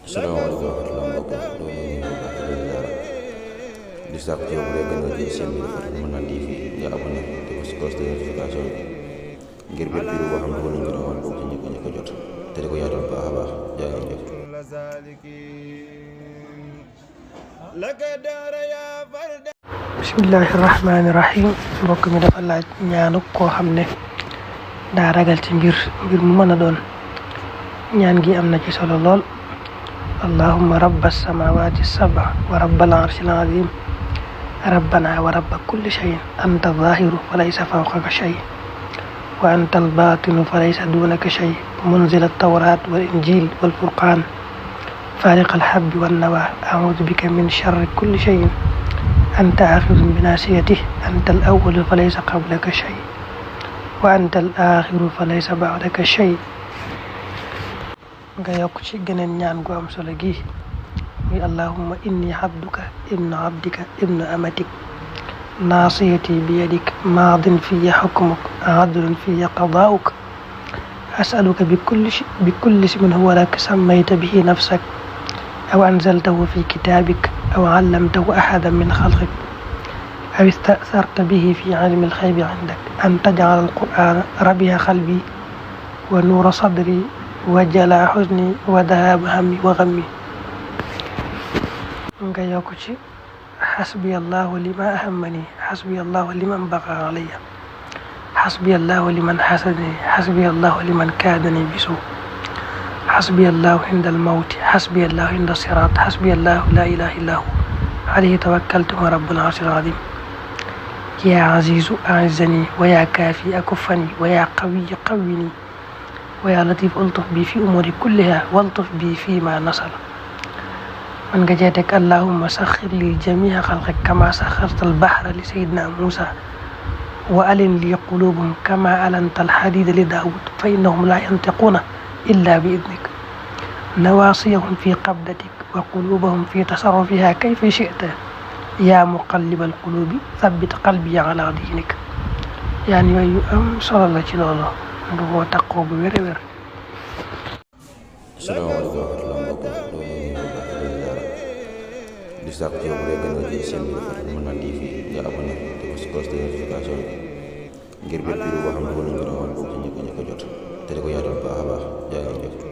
salaamaaleykum wa rahmatulah mbokk yi loolu di sàkk ci yow bu dee gën nga jël seen bi dafa mën naa di fi nga abonné te ko si cloche de notification bi ngir bépp vidéo boo xam ne nañ ko doon bokk ci ñëkk a jot te di ko yaatal baax a baax jaa ngeen jëf. bismillahi rahmaani rahim mbokk mi dafa laaj ñaanu koo xam ne daa ragal ci mbir mu mën a doon ñaan gi am na ci solo lool. allahumma rabba samawati saba wa rabbal arshil azim rabbana wa rabba kulli shayin anta zahiru fa laysa fawqaka shay wa anta albatinu fa laysa dunaka shay munzil altawrat wal injil wal furqan fariq alhabbi wan nawa a'udhu bika min sharri kulli shayin anta akhidhun bi nasiyatihi anta al-awwalu fa laysa qablaka shay wa anta al-akhiru fa laysa ba'daka shay. nga yokk ci geneen ñaan gu am solo gi muy allahumma inni abduka ibnu abdika ibnu amatik naasiyati bi yadik maadin fiya hukmuk adlun fiya qadaa'uk as'aluka bi kulli ismin huwa lak sammayta bihi nafsak aw anzaltahu fi kitabik aw allamtahu ahadan min khalqik aw ista'tharta bihi fi ilmi al-ghaybi 'indak an taj'ala al-qur'ana rabi'a qalbi wa nuura sadri wa jalaa xuzni wa dahaba hammi wa ghammi. nga yokk ci xasbi allahu lima ahammani xasbi allahu liman baqa alayya xasbi allahu liman xasadani xasbi allahu liman kaadani bisu xasbi allahu inda almawti xasbi allahu inda sirat xasbi allahu la ilaha illa hu alayhi tawakkaltu wa rabbul arshil azim. ya azizu a'izani wa ya kaafi akufani wa ya qawiy qawwini wa yaa latiif ultuf bi fi umuri kulliha waltuf bi fi ma nasala. man nga cee teg allahumma saxir li jamia xalqik kama saxarta albahra li sayidina Musa wa alin li qulubum kama alanta alxadida li Daawud fa innahum la yantiquna illa bi idnik nawasiyahum fi qabdatik wa qulubahum fi tasarrufiha kayfa shi'ta yaa muqallib alqulubi thabbit qalbi ala diinik. yaan yooyu am solo la ci loolu nga koo takkoo bu wér a wér. salaamaaleykum wa rahmatulah mbokk yi di sàkk ci yow bu dee gën nga jël seen bi dafa mën naa di fi nga abonné te ko si cloche de notification bi ngir bépp vidéo boo xam ne nañ ko doon bokk ci ñëkk a jot te di ko yaatal baax a baax jaa ngeen jëf.